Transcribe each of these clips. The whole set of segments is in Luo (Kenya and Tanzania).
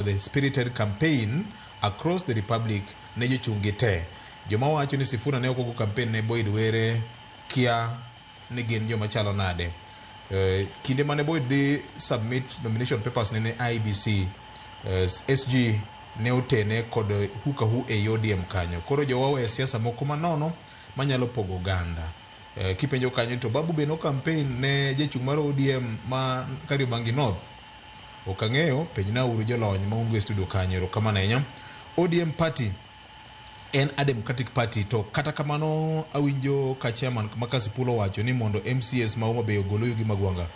The spirited campaign across the republic ne jochung' gi te. Joma wacho ni Sifuna ne ok ogo campaign ne Boyd Were kia ni gin joma chalo nade. Kinde mane Boyd dhi submit nomination papers ne ne IEBC, SG ne otene kod hukahu ei ODM kanyo. Koro jowa owe siasa moko manono manyalo pogo oganda. Kipenjo kanyo to Babu be no campaign ne jachung' mar ODM ma Kariobangi North? Ok ang'eyo, penjna uru jolony ma un go e studio kanyo. Erokamano ahinya. ODM party en a democratic party to kata kamano awinjo ka chairman ma Kasipul owacho ni mondo MCAs ma Homa Bay ogol Oyugi Magwanga.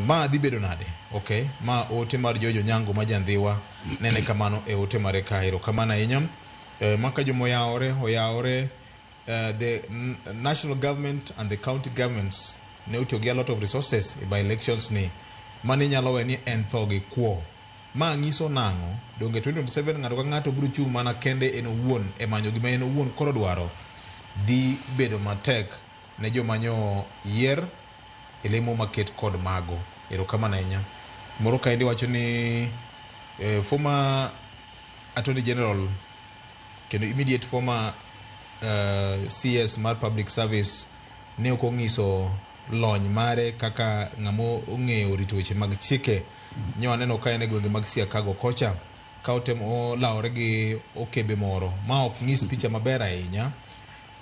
Ma dhi bedo nade? Okay, ma ote mar George Onyango ma Jandhiwa nene kamano e ote mare ka. Erokamano ahinya. Ma ka joma oyawore, oyawore the national government and the county governments ne otiyo gi a lot of resources e by elections ni mani nyalo we ni en tho gi kwo. Ma nyiso nang'o? Donge 2027 ng'ato ka ng'ato biro chung' mana kende en owuon e manyo gima en owuon koro dwaro. Dhi bedo matek ne joma nyo yier e lemo maket kod mago. Erokamano ahinya. Moro kaendi wacho ni former Attorney General kendo immediate former CS mar Public Service ne ok ong'iso lony mare kaka ng'ama ong'eyo rito weche mag chike. Nyo aneno ka en e gwenge mag Siakago kocha ka otemo lawore gi okebe moro ma ok nyis picha maber ahinya.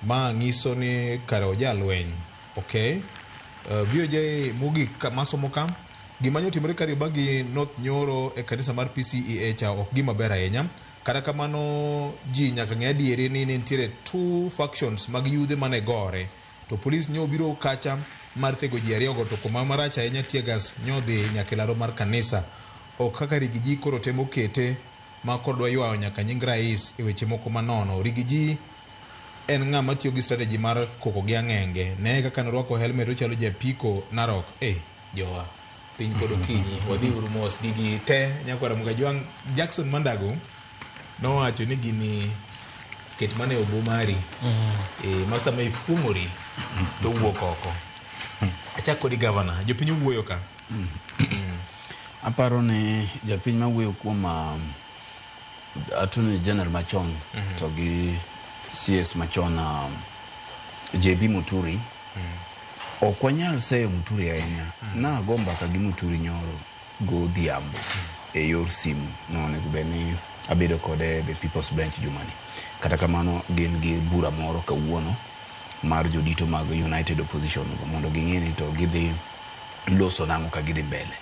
Ma nyiso ni kare ojalweny. Okay. VOJ mogik masomo ka gima nyotimore Kariobangi North nyoro e kanisa mar PCEA cha ok gima ber ahinya. Kata kamano ji nyaka ng'e adieri ni ne nitiere two factions mag yudhe mane gore. To polis nyo obiro kacha mar thego ji ariyogo to kuma marach ahinya tear gas nyo dhi nyaka e laro mar kanisa. Ok kaka Riggy G koro temo kete ma koro dwa ywayo nyaka nying rais e weche moko manono. Riggy G en ng'ama tiyo gi strategy mar koko gi ang'enge. Neye kaka norwako helmet ochalo japiko Narok. Eh, jowa. Piny kod okinyi, wadhi uru mos gigi te. Nyakwara Mugajwang' Jackson Mandago nowacho ni gini ket mana e obo mari. Ma sama ifuong'ori to owuok oko. Achak kodi gavana, jopiny owuoyo ka. Aparo ni japiny mawuoyo kuom Attorney General machon to gi CS machon JB Muturi ok wanyal seyo Muturi ahinya. Nago mbaka gi Muturi nyoro godhiambo e yor simu. Nonego bed ni abedo kode e the People's Bench jumani. Kata kamano gin gi bura moro kawuono mar jodito mag United Opposition go mondo ging'e ni to gidhi loso nang'o ka gidhi mbele.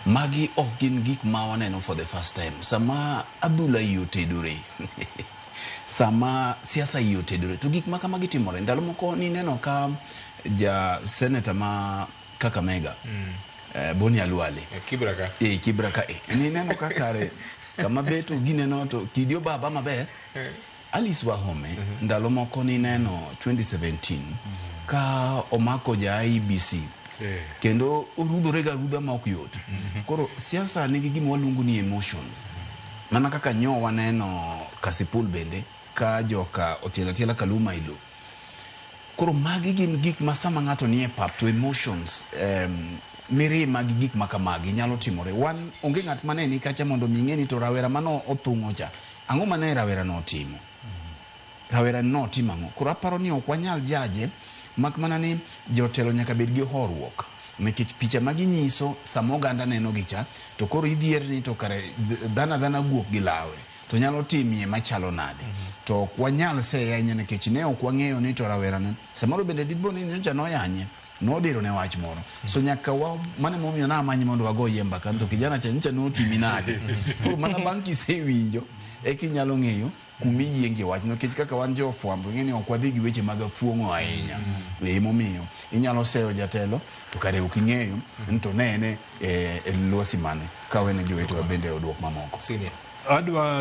Magi ok gin gik ma waneno for the first time. Sama adhula iye otedore, sama siasa iye otedore, to gik ma kamagi timore. Ndalo moko nineno ka ja senator ma Kakamega, Boni Khalwale. Kibra ka. Kibra ka e. Nineno ka kare kama beto gineno to kidi obaba maber. Alice Wahome, ndalo moko nineno 2017 ka omako ja IEBC kendo orudhore ga arudha ma ok yot. Koro siasa nigi gima waluongo ni emotions. Mana kaka nyo waneno Kasipul bende ka joka otielo atiela Kaluma e lo. Koro magi gin gik ma sama ng'ato nie pap to emotions mirima gi gik ma kamagi nyalo timore. Wan onge ng'at mane ni kacha mondo mi ing'e ni to rawera mano othung'o cha. Ang'o mane rawera no otimo? Rawera no otimo ang'o? Koro aparo ni ok wanyal jaje mak mana ni jotelo nyaka bed gi horuok. Nikech picha ma ginyiso sama oganda neno gi cha to koro idhier ni to kare dhano adhana guok gi lawe to nyalo timie machalo nade. To ok wanyal seye ahinya nikech ne ok wang'eyo ni to rawera no samoro bende dipo ni nyocha noyanye nodiro ne wach moro. So nyaka wa mano emomiyo namanye mondo wago yie mbaka to kijana cha nyocha notimi nade. Koro mana bang' kisewinjo eka inyalo ng'eyo kumiyienge wach nikech kaka wan jofwambo ing'e ni ok wadhi gi weche mag afuong'o ahinya. Emomiyo inyalo seyo jatelo to kare ok ing'eyo ni to ne en e lwasi mane ka wene jowetewa bende oduok mamoko. Senior. Adwa